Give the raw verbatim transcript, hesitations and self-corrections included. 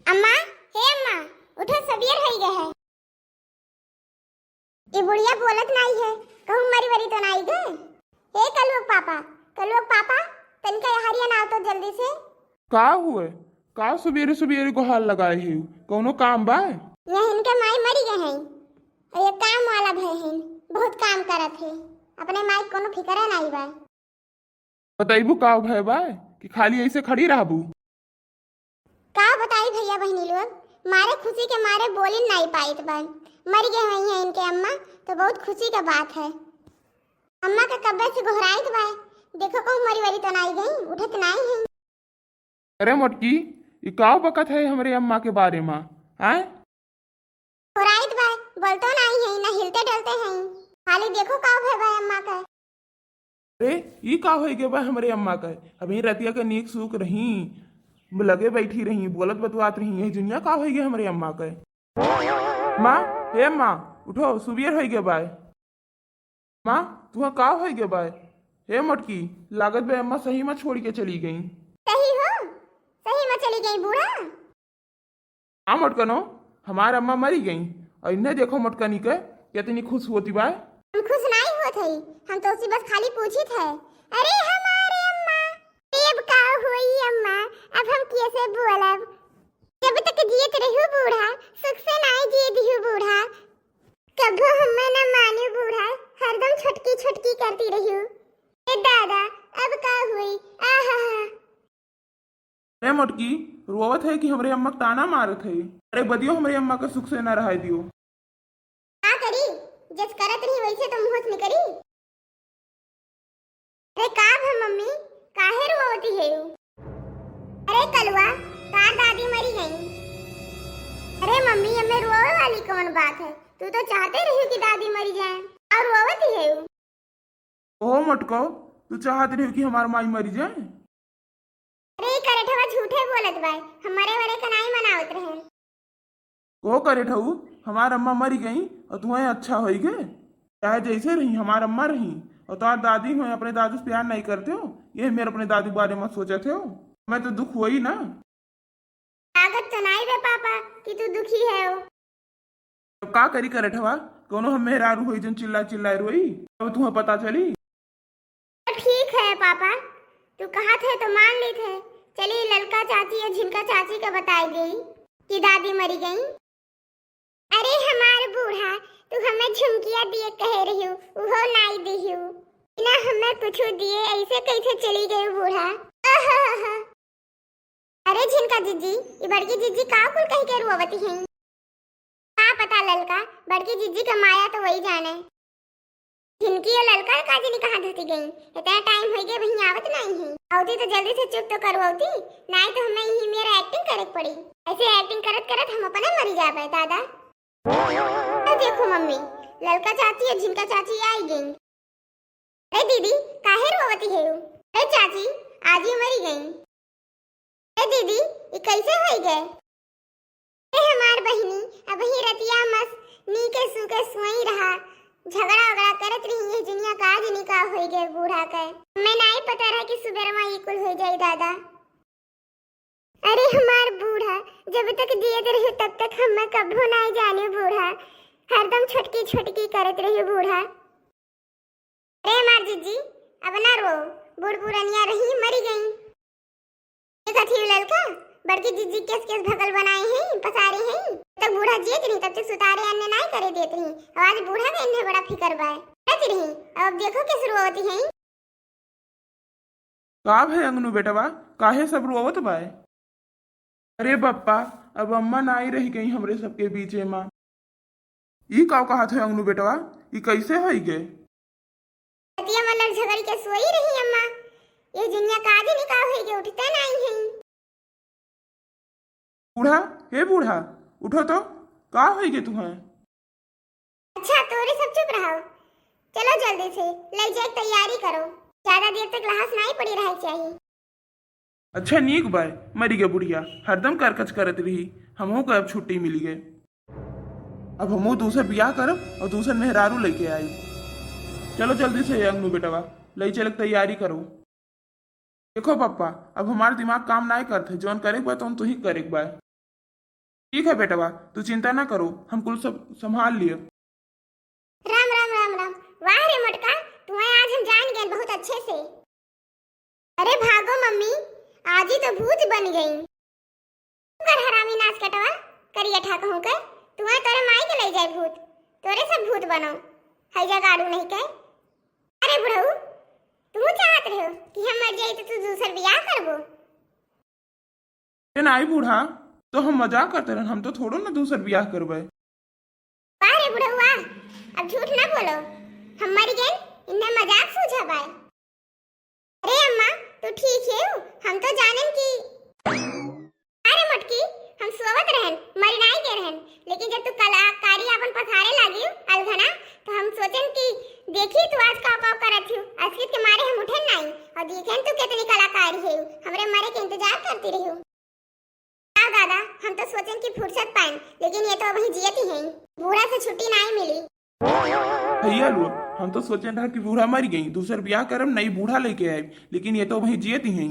अम्मा, हे अम्मा, उठो, सबेर होई गए है। ई बुढ़िया बोलत नाई है, कहूँ मरी वरी तो नाई गए? हे कलुआ के पापा, कलुआ के पापा, तनिका यहरिया ना आओ तो जल्दी से। का हुए? का सुबेरे सुबेरे गोहार लगाए है? कौनो काम बा? यह इनके माई मरी गए हैं। और ये काम वाला भय हैं, बहुत काम करत है। अपने माई के कौनो फिक्र नाई बा। बतैबू का भय बा कि खाली ऐसे खड़ी रहबू? का बताई भैया बहिनी लोग, मारे खुशी के मारे बोलिन नाई पाइत बा। मर गए हुई हैं इनके अम्मा, तो बहुत खुशी के बात है। अम्मा का कब्बे से गोहराइत बा, देखो कहूँ मरी वरी तो नाई गई, उठत नाई है। अरे मोटकी, ई का बकत है हमरे अम्मा के बारे में, आय? गोहराइत बा, बोलतो नाई है, ना हिलते डलते हैं। खाली देखो का भय बा अम्मा का। अरे, ई का होई गे बा हमरे अम्मा का? अभी रतिया के नीक सूक रही, लगे बैठी रही, बोलत बतुआत रही, यही दुनिया का होई गे हमरे अम्मा का? माँ, हे माँ, उठो, सुबेर होई गे बा। माँ, तुहा का होई गे बा? हे मोटकी, लागत बा अम्मा सही में छोड़ के चली गई। सही हो? सही में चली गई बूढ़ा? हाँ मोटकनो, हमार अम्मा मरी गई और इन्हें देखो मोटकनी के कितनी खुश होती बा। हम खुश नाई होत हई, हम तो उसी बस खाली पूछित है। अरे हमारे अम्मा, अब का होई अम्मा, अब हम कैसे बोलब? जब तक जियत रहू बूढ़ा, सुख से नाई जिए दिहू बूढ़ा। कभो हमें न मानू बूढ़ा, हरदम छोटकी छोटकी करती रहू। ए दादा, अब का होई? आहा। अरे मोटकी, रोवत है कि हमरे अम्मा के ताना मारत है। अरे बदियो, हमरे अम्मा के सुख से ना रहाय दियो। का करी, जस करत रही वैसे तो मुँह से निकरी। अरे का भा मम्मी, काहे रोवती है यू? अरे कलुआ, तार दादी मरी गई। अरे मम्मी, एमे रोवे वाली कौन बात है? तू तो चाहते रही कि दादी मरी जाए और रोवती है यू। ओहो मोटको, तू चाहत रही कि हमार माई मरी जाए? अरे, ई करेठवा झूठे बोलत बाय, हमरे वरे कनाई मनावत रहे। को करेठऊ, हमार अम्मा मरी गई और तुहें अच्छा होई गे? चाहे जैसे रही, हमार अम्मा रही और तार दादी हुए अपने दादू से प्यार नहीं करते हो, ये मेरे अपने दादू के बारे में सोचत हो, मैं तो दुख हुई ना। लागत तो नाई बे पापा कि तू दुखी है हो। अब का करी करेठवा, कौनो हम मेहरारू होई जन चिल्ला चिल्ला रोई, अब तुहें पता चली। तो ठीक है पापा, तू कहत है तो मान लेत है। चली ललका चाची या झिनका चाची का बताई देई कि दादी मरी गई। अरे हमार बूढ़ा, तू हमें झुमकिया दिए कहे रहियो, उहो नाई दिहियो। बिना हमें कुछ दिए ऐसे कैसे चली गई बूढ़ा? अरे झिनका जीजी, ई बड़की जीजी का कुल कह के रोवती हैं? का पता ललका, बड़की जीजी का माया तो वही जाने। झिनकी और ललका का जनी कहाँ धुती गई? इतना टाइम होई गे, वहीं आवत नहीं है। आवती तो जल्दी से चुप तो करवाती, नहीं तो हमें यही मेरा एक्टिंग करे के पड़ी। ऐसे एक्टिंग करत करत हम अपने मरी जाबे दादा। तो देखो मम्मी, ललका चाची और झिनका चाची आई गई। ए दीदी, काहे रोवती है यू? ए चाची, आजी मरी गई। ए दीदी, ई कैसे होई गए? ए हमार बहिनी, अबही रतिया मस नीके सूके सोई रहा, झगड़ा उगड़ा करत रही, ये जुनिया का जनी का होई गए बूढ़ा के। मैं नाई पता रहा कि सुबेरवा ई कुल होई जाई दादा। अरे हमार बूढ़ा, जब तक जियत रही तब तक हमें कभो नाई जाने बूढ़ा, हरदम छोटकी छोटकी करत रही बूढ़ा। अरे हमार जीजी, अब ना रो, बूढ़ पुरनिया रही, मरी गई। देखत ही ललका, बड़की जीजी केस केस भगल बनाए हैं, पसारे हैं। तब बूढ़ा जियत रही, तब तक सुतारे अन्य नाई करे देत रही। अब आज बूढ़ा के इन्हें बड़ा फिकर बा। करत रही, अब देखो केस रोवती हैं। का भय अंगनू बेटवा, काहे सब रोवत बाय? अरे बप्पा, अब अम्मा नाई रह गई हमरे सबके बीचे मा। ई का कहत है अंगनू बेटवा, ई कैसे होई गे? रतिया मा लड़ झगड़ के सोई रही अम्मा, ये जुनिया का जनी का होई गे, उठते नाई है। बूढ़ा, हे बूढ़ा, उठो तो, का होई गे तुहें? अच्छा, तोरे सब चुप रहो। चलो जल्दी से, ले जाए के तैयारी करो। ज्यादा देर तक लहास नाई पड़ी रहे चाहिए। अच्छा नीक बाय, मरी गे बुढ़िया, हरदम करकच करत रही, हमहू का अब छुट्टी मिली गे। अब हमहू दूसर बियाह करब और दूसर मेहरारू लेके आई। चलो जल्दी से अंगनू बेटवा, ले चले के तैयारी करो। देखो पप्पा, अब हमार दिमाग काम नाय करत है, जौन करे के बा तौन तुही करे के बा। ठीक है बेटवा, तू चिंता ना करो, हम कुल सब संभाल लियो। राम राम राम राम। वाह रे मोटका, तुम्हें आज हम जान गए बहुत अच्छे से। अरे भागो मम्मी, आज ही तो भूत बन गई। कर हरामी नाच कटवा, करिया ठा कहूँ के, तुम्हें तोरे माई के ले जाए भूत, तोरे सब भूत बनो, है जगाड़ू नहीं के। अरे बुढ़ऊ, तू चाहत रहो कि हम मर जाई तो तू दूसर बियाह करबो? ए नाई बूढ़ा, तो हम मजाक करते रहन, हम तो थोड़ो ना दूसर बियाह करबे। वाह रे बुढ़ऊ वाह, अब झूठ ना बोलो, हम मर गए, इन्हें मजाक सूझा बाय। अरे अम्मा, तू ठीक है? हम तो जानेन कि, अरे मोटकी, हम सोवत रहन, मरी नाई के रहन, लेकिन जब तू कलाकारी अपन पसारे लागी अलघना, तो हम सोचेन कि देखी तू आज का का करत हियो, असलियत के मारे हम उठेन नाई, और देखेन तू कितनी कलाकारी है, हमरे मरे के इंतजार करती रही। का दादा, हम तो सोचेन कि फुर्सत पाएन, लेकिन ये तो अबहीं जियत ही हैं, बूढ़ा से छुट्टी नाई मिली। भैया लोग, हम तो सोचेन रहा कि बूढ़ा मर गई, दूसर बियाह करब, नई बूढ़ा लेके आए, लेकिन ये तो अबहीं जियत ही हैं।